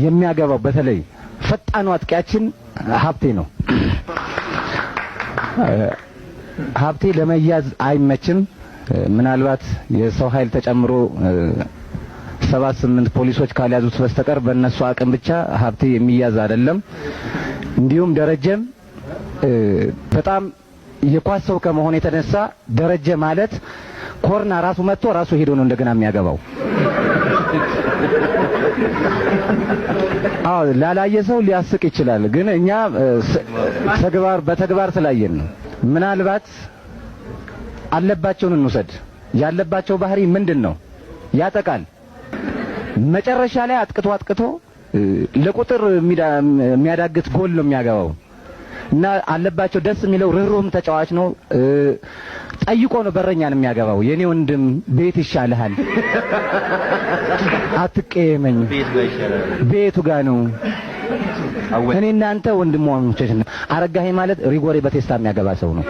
የሚያገባው በተለይ ፈጣኑ አጥቂያችን ሀብቴ ነው። ሀብቴ ለመያዝ አይመችም። ምናልባት የሰው ኃይል ተጨምሮ 7 8 ፖሊሶች ካልያዙት በስተቀር በእነሱ አቅም ብቻ ሀብቴ የሚያዝ አይደለም። እንዲሁም ደረጀም በጣም የኳስ ሰው ከመሆን የተነሳ ደረጀ ማለት ኮርና ራሱ መጥቶ ራሱ ሄዶ ነው እንደገና የሚያገባው። አዎ ላላየ ሰው ሊያስቅ ይችላል፣ ግን እኛ ተግባር በተግባር ስላየን ነው። ምናልባት አለባቸውን እንውሰድ። ያለባቸው ባህሪ ምንድን ነው? ያጠቃል። መጨረሻ ላይ አጥቅቶ አጥቅቶ ለቁጥር የሚያዳግት ጎል ነው የሚያገባው። እና አለባቸው ደስ የሚለው ርህሩህም ተጫዋች ነው። ጠይቆ ነው በረኛን የሚያገባው። የኔ ወንድም ቤት ይሻልሃል፣ አትቀየመኝ፣ ቤቱ ጋር ነው እኔ እናንተ ወንድማማቾች ነን። አረጋኸኝ ማለት ሪጎሬ በቴስታ የሚያገባ ሰው ነው።